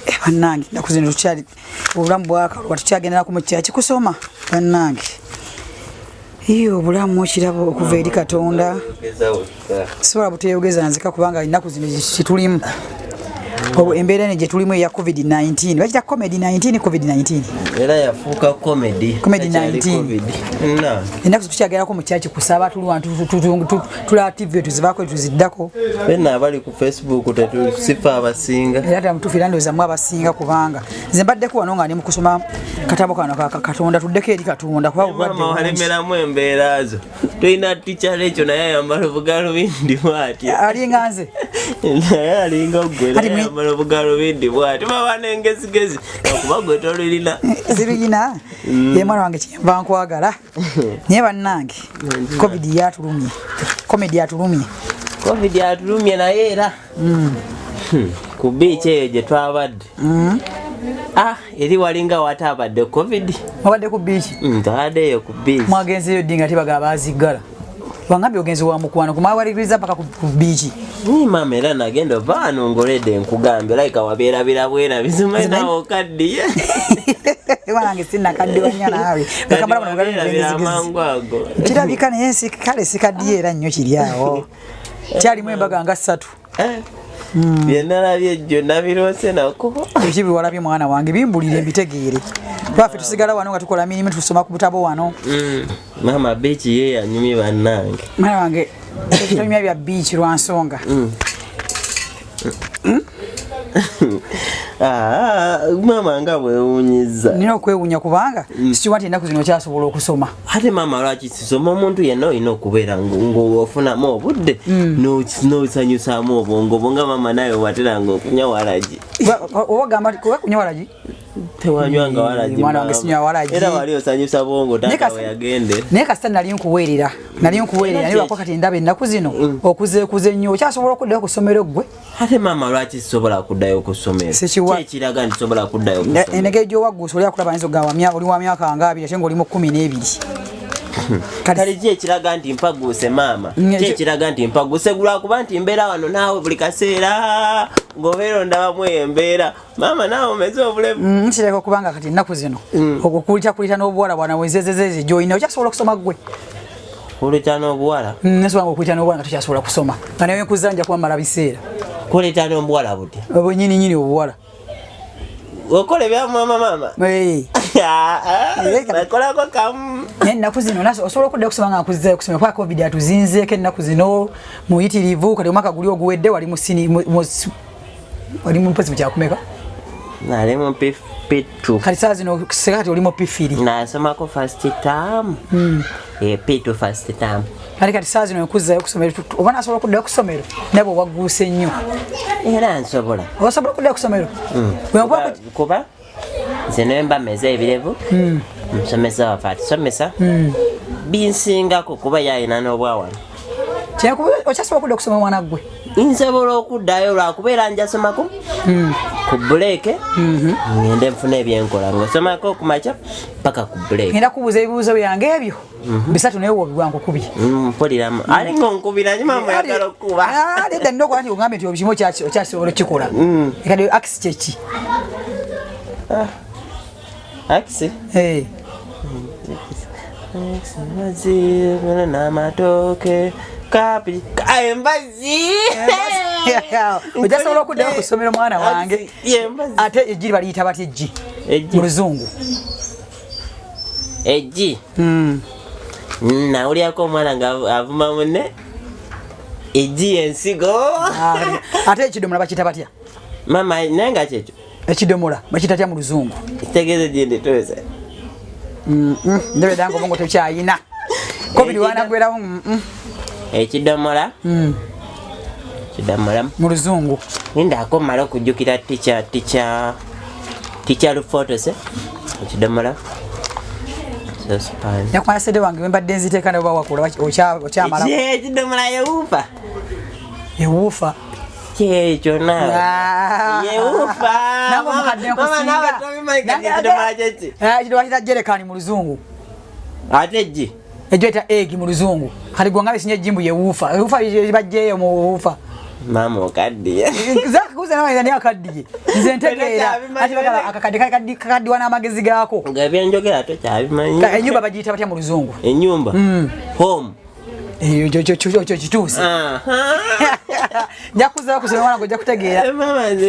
Eh, bannange, ennaku zino tukyali obulamu bwakalwa, tukyagendera ku mukyaki kusoma. Bannange, iyo obulamu kirabo okuva eri Katonda. Sobola buteyogeza nzika, kubanga ennaku zino kyetulimu, embeera eno gyetulimu eya COVID-19, bakita comedy 19, COVID-19. Era yafuuka comedy. Comedy Takyali 19. COVID. Na. Ennaku tukyagerako mu kyaki kusaba, tuli wantu tulaba TV, tuzivaako, tuziddako. Fenna abali ku Facebook tetusifa abasinga. Era ddala mutuufu, era ndowooza abasinga, kubanga nze mbaddeko wano nga ndi mu kusoma katabo kano ka Katonda, tuddeko eri Katonda, kuba obulwadde Maama, bungi. walemeramu embeera zo. Tulina ticala ekyo, naye ayambala obugalubindi bwatyo. Alinga nze. Naye alinga gwe. Kati Naye ayambala obugalubindi bwatyo, baba n'engezigezi, okuba gwe tolulina. Ziruyina ye mwana wange, kyenva nkwagala. Naye bannange, COVID yatulumye, comedy atulumye. COVID atulumye, naye era ku biiki eyo gye twabadde, ah, eri walinga wataabadde COVID. Mwabadde ku biiki? Twabadde eyo ku biiki. Mwagenzeyo ddi nga tebaga baziggala? Wangambye ogenzi wa mukwano, kumawaliriza paka ku biiki. Ni maama, era nagenda ova wano ngoledde, nkugambye like wabeerabira bwerabizi, nawe okaddiye. Wanange, sinakaddiwa nnyo naawe. Wabeerabira amangu ago. Kirabika, naye kale sikaddiye era nnyo, kiri awo kyalimu embaga nga 3. Eh, byenalabye ejjo nabiroose nako. Ebiki biwalabye, mwana wange? Bimbulire mbitegeere. Lwaffe tusigala wano nga tukola mirimu, tusoma ku butabo wano. Maama, biiki ye yanyumye bannange. Mwana wange, ekitonyumya bya biiki lwa nsonga. Ah, maama, nga bwewunyiza. Nina okwewunya, kubanga sikiwa nti ennaku zino okyasobola okusoma. Ate maama, lwaki sisoma? Omuntu yenna olina okubeera ng'ofunamu obudde n'osanyusaamu obwongo bwo, nga maama nawe wateranga okunywa walagi. Oba ogamba kuba kunywa walagi? Tewanywanga walagi? Mwana wange, sinywa walagi. Era wali osanyusa bwongo. Naye taata we yagendera. Naye kasita nali nkuweerera, naye lwakuba kati ndaba ennaku zino okuzeekuza ennyo. Okyasobola okuddayo ku ssomero ggwe? Ate maama, lwaki sisobola kuddayo ku ssomero? Kyekiraga nti sobola kuddayo ku ssomero. Engeri gyowagguusa, oli akulaba ayinza okugamba oli wa myaka nga 20, ate ng'oli mu 12. Kale ki ekiraga nti mpaguuse, maama? Ki ekiraga nti mpaguuse? Lwakuba nti mbeera wano naawe buli kaseera, ng'obeera ondabamu eyo embeera. Maama, naawe omeze obulemu. Nkireka okubanga kati ennaku zino okukulita kulita n'obuwala bwana wezezezeze gyolina, okyasobola okusoma ggwe? Kulita n'obuwala? Nsobola nga okulita n'obuwala nga tokyasobola kusoma, nga nawe nkuza nja kubamala biseera. Kulita n'obuwala butya? Obunyininyini, obuwala. Okola ebya maama, maama? Eh. Nakolako kamu. Naye ennaku zino osobola okuddayo okusoma nga nkuzzayo okusoma, kuba COVID atuzinzeeko ennaku zino muyitirivu. Kati omwaka guli oguwedde wali mu sini wali mu mpozi mu kyakumeka? Nali mu P2. Kati saa zino seka kati oli mu P3. Nasomako first term. Eh, P2 first term. Kati kati saa zino nkuzzayo okusomero, oba nasobola okuddayo ku ssomero naye bwe wagguuse nnyo? Era nsobola. Osobola okuddayo ku ssomero? Bwe nkuba Kuba nze nemba meze ebirevu, omusomesa waffe atusomesa binsingako, kuba yayina n'obwawano. Okyasobola okudda okusoma, mwana ggwe? Nsobola okuddayo, lwakubeera njasomako ku break, ngende nfuna ebyenkola, ngaosomako okumakya paka ku break. Ngenda kubuuza ebibuuzo byange ebyo bisatu, naye woobigwa nkukubye. Mpuliramu ali ngaonkubira nyo, maama, oyagala okukuba. Ah, nedda, nina okuba nti ogambe nti okimu okyasobola okukikola. Kati axe kyeki? Axe? Eh. Embazi n'amatooke kapi embazi. Ojasobola okuddayo ku ssomero, mwana wange? Yembazi. Ate eggi baliyita batya, eggi? Eggi. Mu luzungu. Eggi? Nawulyako omwana nga avuma munne, eggi ensigo. Ah, ate ekidomola bakiyita batya? Mama, naye nga kyekyo. Ekidomola bakiyita tya mu luzungu? Kitegeeza gyendituuse. Ndabedda nga obwongo tekyayina COVID wanagwerawo. Ekidomola, kidomola. Mu luzungu. Nindako mmale okujjukira. Tica, tica, tica lufotose, ekidomola, saucepan. Nakumala sente wange wembadde nziteeka ne bawakula okyamala. Ekidomola yewuufa. Ewuufa. Kyekyo naawe. Ah. Yewuufa. Nange omukadde Mama, naawe nkusinga. tobimanyi. Kati ekidomola kyeki? Ah, ekidomola kita jerrycan mu luzungu. Ate eggi? Egyo eta egg mu luzungu. Kati gwe nga bisinya ejjimbu yewuufa, ewuufa bajjeeyo mu wuufa. Maama okaddiye. Zakubuuza nawe ani akaddiye. Nze ntegeera. Ati bagala akakadde kakaddiwa n'amagezi gaako. Nga byenjogera tokyabimanyi. Ennyumba bagiyita batya mu luzungu? Ennyumba? Home. Ekyo kituuse. Nja kuzaako kusoma mwana ojja kutegeera.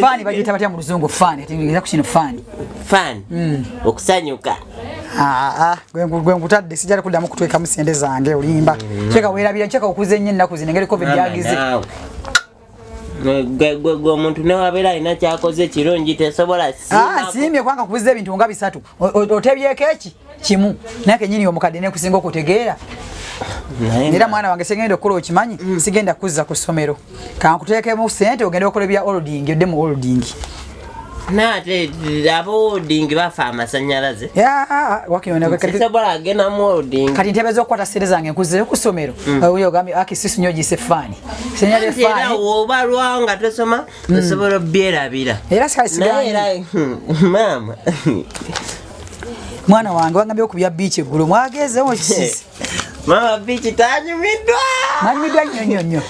Faani bagiyita batya mu luzungu? Faani. Kati ku kino faani. Faani. Okusanyuka. Gwe nkutadde sijja kuddamu kutwekamu ssente zange olimba. Kyeka weerabira kyeka okuze nnyo ennaku zino engeri COVID yagize. Gwe omuntu newabeera alina kyakoze kirungi tesobola siimye kubanga kubuza ebintu nga bisatu otebyeko eki kimu naye kenyini omukadde nekusinga okutegeera. Era mwana wange sigenda okukola okimanyi sigenda kuzza ku ssomero kankuteekemu ssente ogende okola ebya holding odde mu holding. Naate abo holding bafa amasanyalaze. Sisobola agenda mu holding. Kati ntebeza okukwata ssente zange nkuzzeyo ku ssomero. Oyo ogambye aki sisi nnyo giyise faani. Era woba lwawo nga tosoma osobola obyerabira. Era sigaanyi. Maama. Mwana wange wangambye okubya beach eggulo mwagezewo kisisi. Mama beach tanyumiddwa. Mwanyumiddwa nnyo nnyo nnyo.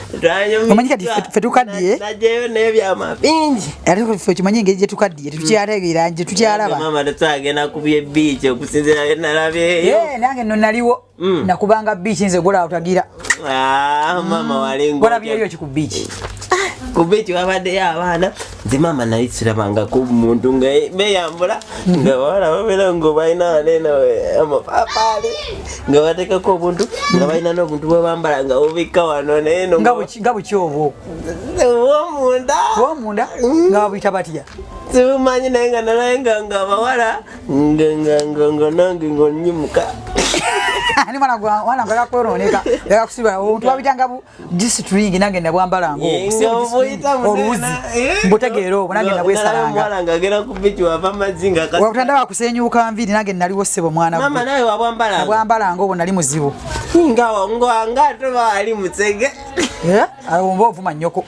Omanyi kati ffe tukaddiye. Najjayo n'ebyama bingi. Ate ffe okimanyi engeri gye tukaddiye tetukyategeera gye tukyalaba. Mama tetwagenda kubya beach okusinziira bye nalabyeyo. Nange nno naliwo. Nakubanga beach nze gola utagira. Mama walingo. Walabyeyo ki ku beach? Ku beach wabaddeyo abaana. Nze maama nali sirabangako omuntu nga beeyambula nga bawala babeera nga balina wanene amapaapaali nga bateekako obuntu nga balina n'obuntu bwe bambala nga bubikka wano naye no nga buki obwo obwomunda obwomunda nga babuyita batya sibumanyi naye nga nalaye nga abawala nga nange nga nnyimuka. Ani mwana gwa kakweroneka yakakusiba obuntu babitanga bu G-string nange nabwambalanga oluwuzi mbutegeera obwo nange nabwesalanga. Ngagenda ku beach wava amazzi nga wakutanda wakusenyuka nviiri nange naliwo ssebo mwana gwe. Mama nawe wabwambalanga? Nabwambalanga obwo nali muzibu. Nga toba ali musege. Awo mba ovuma nnyoko.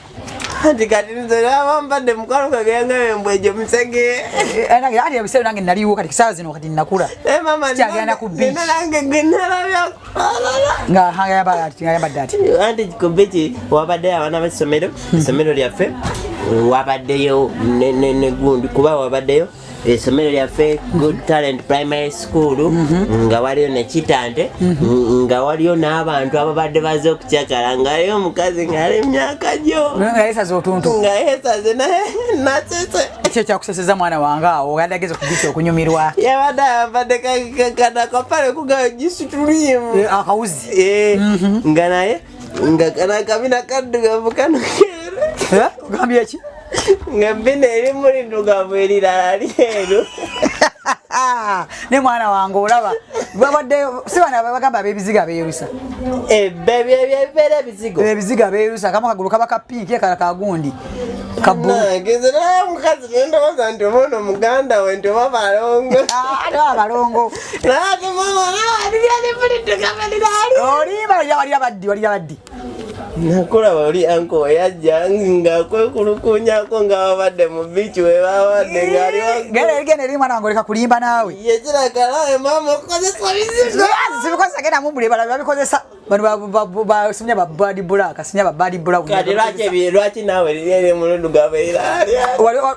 Anti kati nze nabambadde mukwano gwange nga embwa egyo musege. Ati ebiseera nange naliwo kati kisaawa zino kati nakula. Sikyagenda ku beach. Nange gwe nalabya. Nga ayambadde ati. Anti ku beach wabaddeyo abaana b'essomero, essomero lyaffe wabaddeyo ne gundi kuba wabaddeyo essomero lyaffe Good Talent Primary School nga waliyo ne Kitante nga waliyo n'abantu ababadde baze okukyakala nga waliyo omukazi ng'ali emyaka gyo nga yeesaze otuntu nga yeesaze naye nasese. Ekyo kyakuseseza mwana wange awo yadde ageze ku beach okunyumirwa. Yabadde ayambadde kanakapale kugayo gisituliimu akawuzi nga naye nga kano akabina kaddugavu kano keeru. Ogambye ki? Nga bino erimu liddugavu erirala lyeru. Ne mwana wange olaba babadde si bano bagamba ab'ebizigo abeerusa. Ebibeera ebizigo. Ebizigo abeerusa akamu kagulu kaba ka pinki akala kagundi. Nze naye omukazi ne ndowooza nti oba ono muganda we nti oba balongo. Oba balongo. Naye mama olimba walira baddi walira baddi. Nakulaba oli anko we yajja ng'akwekulukunyako nga babadde mu beach we babadde ng'ali Genda eri mwana wange oleka kulimba naawe. Ye kiraka nawe maama okozesa bizigo. Sibikozesa genda mumbule balala babikozesa. Bano sinya ba bad black, sinya ba bad brown. Kati lwaki naawe liri eri mu luddugavu era ali.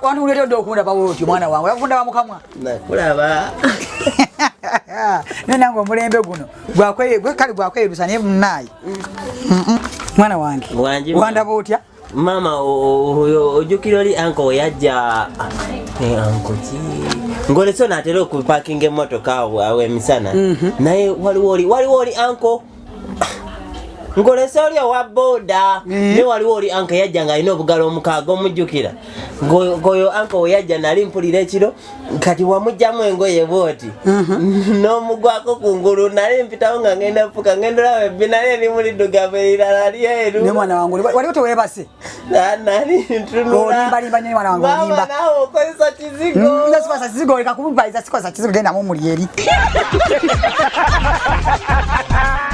Wantu uleetedde okundaba bw'otyo mwana wange, okundaba mukamwa. Nakulaba. Naye nange omulembe guno kale gwakwerusa naye munnaaye. Mwana wange wandaba otya? Maama ojjukira oli anko we yajja anko ki ng'olese onaatera okupakinga emmotoka awo emisana naye waliwo oli anko ng'olese oli owa booda naye waliwo oli anko yajja ng'alina obugalo omukaaga omujjukira ng'oyo anko we yajja nali mpulira ekiro kati wamugjamu engoye bw'oti n'omugwako kungulu nali mpitawo nga ngenda ppuka ngenda olaba ebbina lye erimu liddugavu erirala lyeru. Ne mwana wange waliwo teweebase? Nali ntunula. Olimbalimba nnyo mwana wange olimba. Maama naawe okozesa kizigo. Nze sikozesa kizigo leka kumpaliza sikozesa kizigo genda mu muli eri.